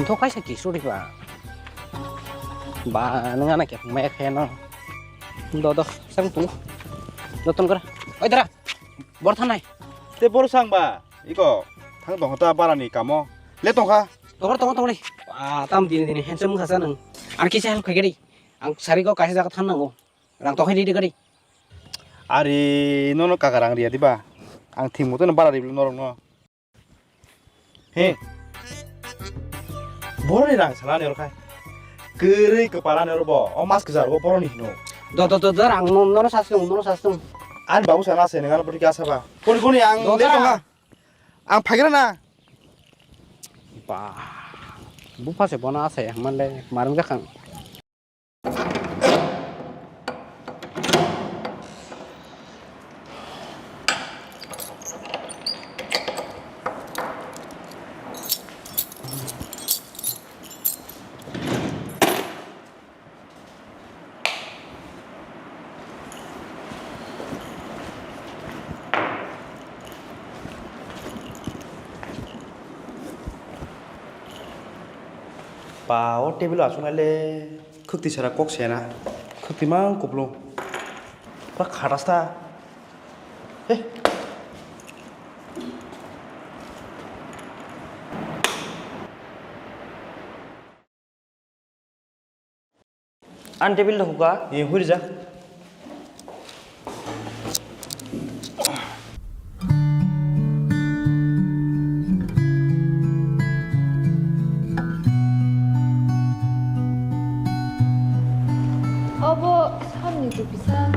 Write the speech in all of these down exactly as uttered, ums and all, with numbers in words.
Tho kaisa kisuri ba. Ba, nang ana khe maya khe no. Do, do, sang tu. Do ton kar. Oi dara. Bor thanai. Te bor sang ba. Iko. Thang tong ta barani kamo. Le tong kha. Tongor, tongor, tongor. Ah, tam dini dini handsome khasa nang. Ar kisa help khaigari. Ang sari ko kaisa jaga than nango. Rang tokhai di gari. Ari nono kaka rang riya diba. Ang thing moto no bara riblo norok no. He. Boroni rang salani orkha. Kwrwi kwpalani orbo. O mas kwchar bo boroni hino. Do, do, do, do, rang no, nono sasung, nono sasung. Ani babu sana se nengano bodi kasa ba. Koni koni ang do, le da. Tonga. Ang phagira na. Ba. Bupha se bono asai hwnmale marwng jakha. Ba, o table o achuknai le khwtwi sara kok sena. Khwtwi mang kupulung. Pura khatas ta. He. Ani table da hukha. Ye, huri ja. Obo samni tupi sa.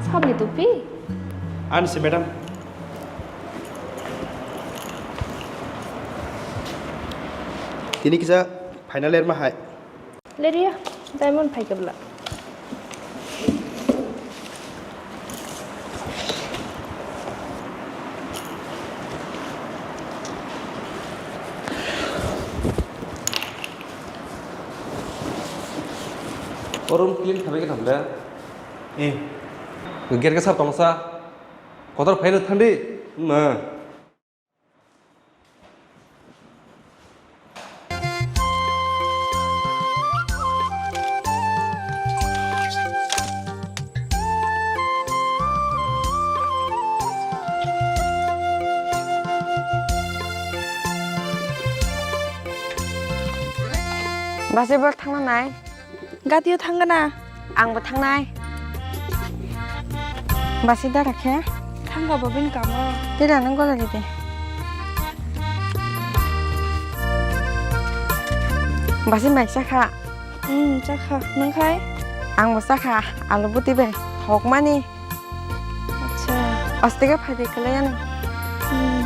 Samni tupi? Ani se, madam. Tini kisa final year ma hai. Leria, diamond phai kebla. O room clean khamai khe thamle. Eh. Gate khe sar tongsa. Kotor phaino thandi. Ma. Basi bor thangna nai. Gatio thangna. Ang bo thangnai. Basi dara khe? Thangkha bo bini kamo. Tira nang gola ride. Basi mai chakha. Hmm, chakha. Nang khai? Ang bo chakha. Alu buti bai. Thokmani. Acha. Aste khe phai de khlai ano. Hmm.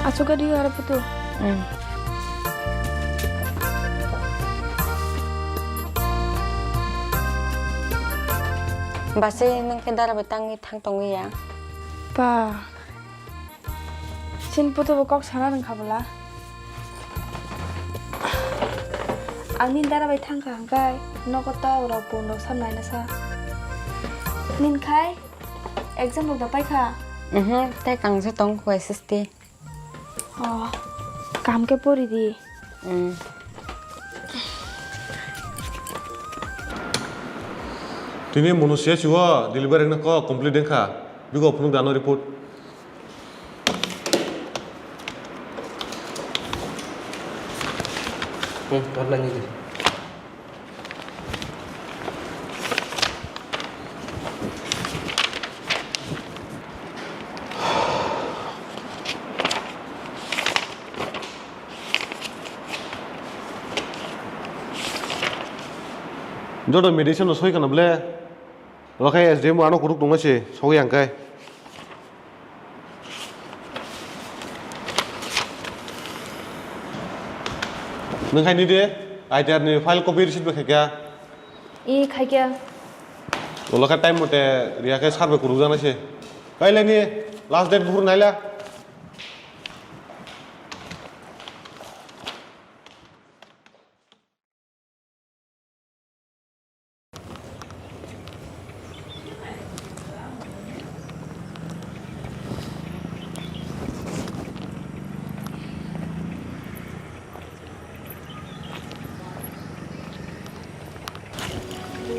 Aswk gari aro putu. Hmm. Basi nwng khe dara bai tangwi thang tongwi ya. Pa. Chini putu bo kok sana rwngkha bwla. Ang nini dara bai thangkha hwnkhe nogo tok rok bun rok sam naina sa. Nini khai exam rok da paikha? Mhm, tei kangsa tong kho S S T. Oh, kaham khe pori di. Mm. Tini munu siya siwa delivery no kok complete dengkha. Bigo phunuk dano report. Hmm, tabla ni di. Joto medicine no soi kana ble. Ola khe S D M ano kutuk tongma se, sogwi ang khe. Nwng khaini de, I T R ni file copy receipt bai khaikha. I khaikha. Ola khe time mote riya khe survey kuruk jana se. Kailani last date buphuru naila.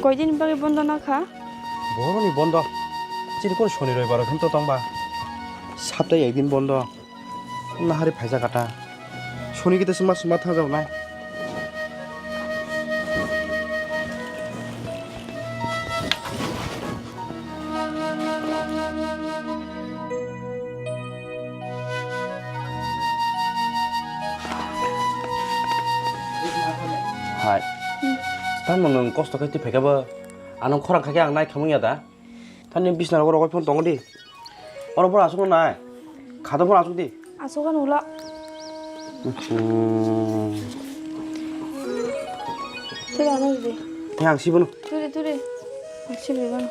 Koidin bagwi bondo nakha? Boroni bondo. Chini kono soni roibaro hinto tongba. Saptai ekdin bondo. Nahari phaijak kata. Soni kita sema sema thajak nai. Hai. Tamo nwng kosto khe twi phaikha bo. Ano khorang khaikhe ang nai khamung ya da. Thani bisna rogo rogoi phone tongo di. Oro boro aswk nai. Khado boro aswk di. Aswk ano ulo. Hmm. Turi ano di. He ang sibono. Turi, turi. Ang sibono.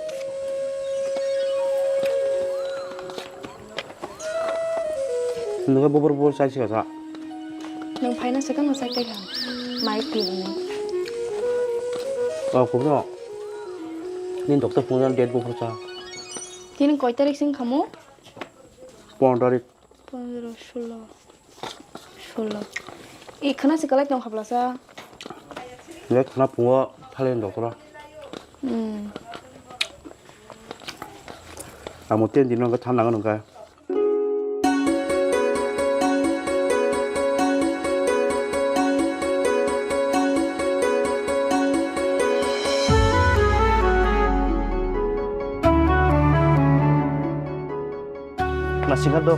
Nungkhe bobor bobor chai sikha sa. Nwng phaina swkang no chai kha. Mai khulumni. O kubno. Ni doctor phone date bobor cha. Tini koi tarik sing khamu? Pondro tarik. Pondro, solo. Solo. I khana se kalai tong khaplasa. Le khana pungo thalen doctor. Hmm. Amo ten din nangkha than nango nangkha. Nasikha do.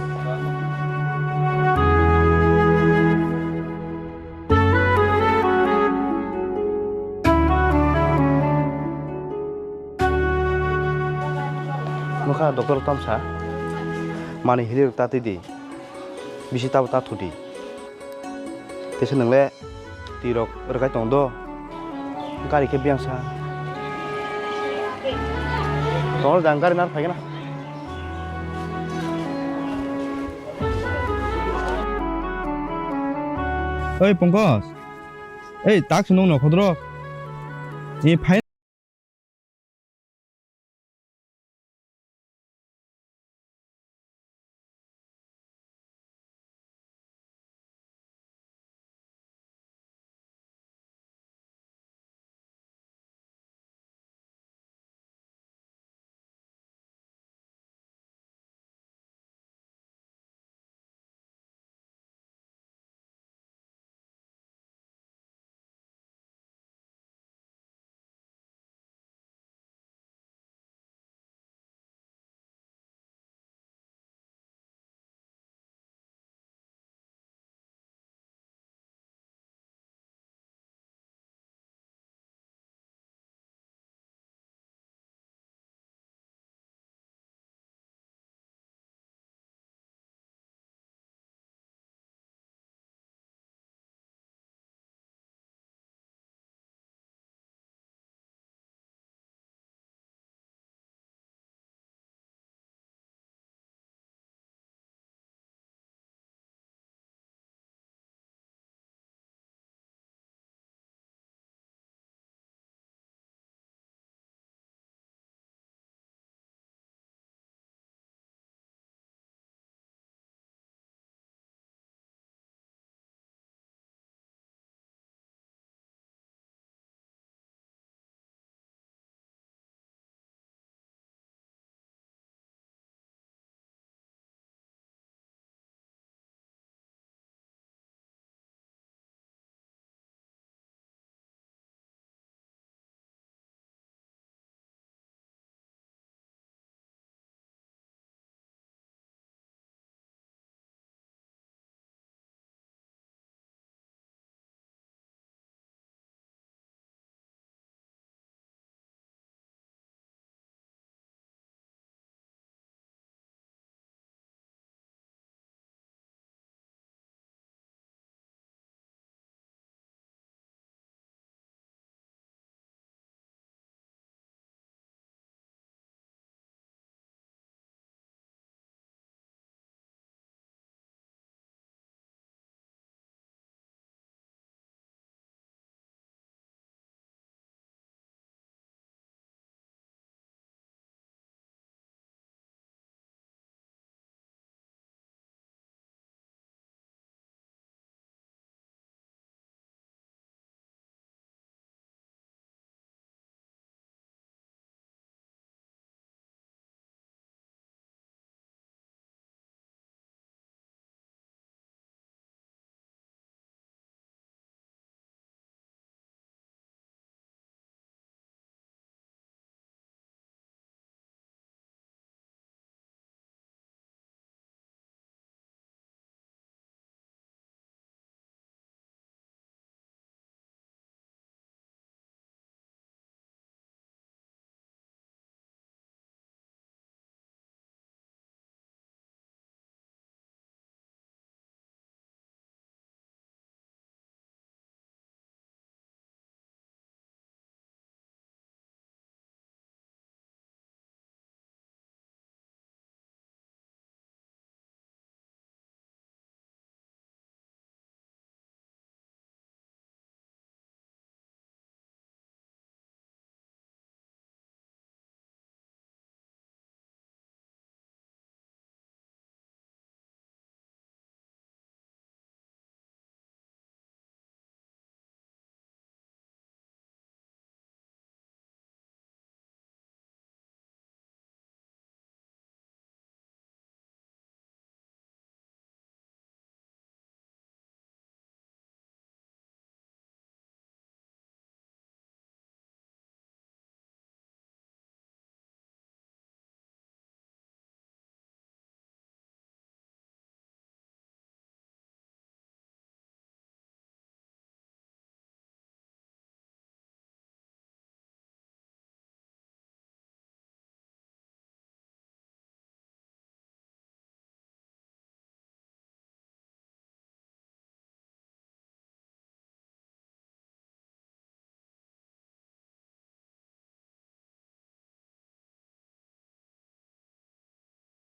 Nokha doctor tamsa mani hili rok ta twi di, bisi tabo ta thu di. Tesa nwngle twi rok rwkai tong do, gari khe biyang sa. Tongol jang gari nar phaikhe na. Oi Pongkos, ei tak se nung nokhodro. Ni phai